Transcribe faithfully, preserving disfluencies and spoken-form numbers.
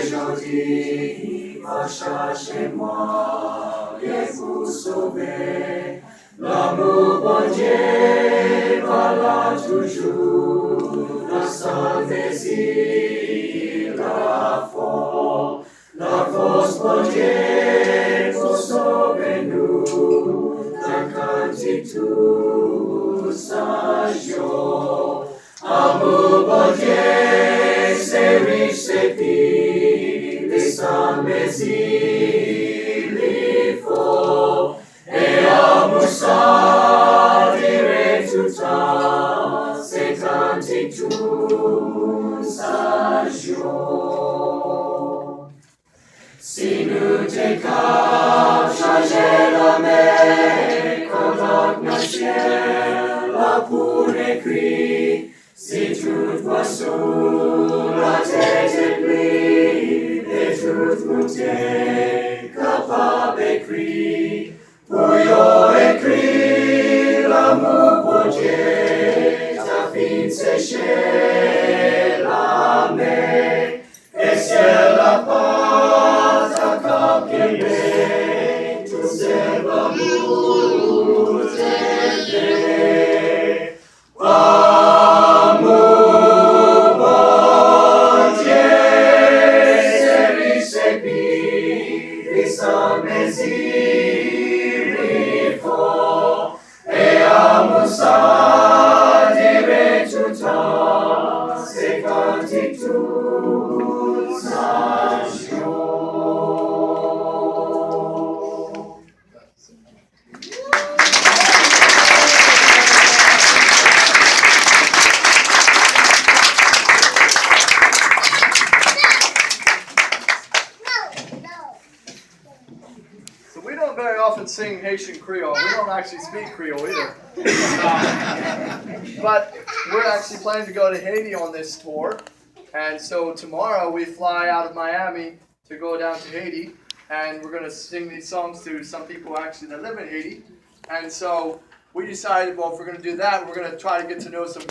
Jodi, va chache mwen, ye pou sove. Lanmou Bondye pa la toujou, nan sa mezi la fò. Lafòs Bondye pou sove nou, nan kantik tout sa yo. Amou Bondye se rich, se pi, li san mezi, li fò. E amou sa dire toutan, se kantik tout sa yo. Si nou te ka chanje lanmè, kòm ak nan syèl la pou n ekri, si tout pwason latè te pli, e tout moun te kapab ekri, pou yo ekri lanmou Bondye, ta fin seche lamè. E syèl la pa ta kab kenbe tout sèl lanmou te fè. Amou Bondye se rich, se pi, li san mezi, li fò. E amou sa dire toutan, se kantik tout sa yo. So we don't very often sing Haitian Creole. We don't actually speak Creole either. Um, but we're actually planning to go to Haiti on this tour. And so tomorrow we fly out of Miami to go down to Haiti. And we're going to sing these songs to some people actually that live in Haiti. And so we decided, well, if we're going to do that, we're going to try to get to know some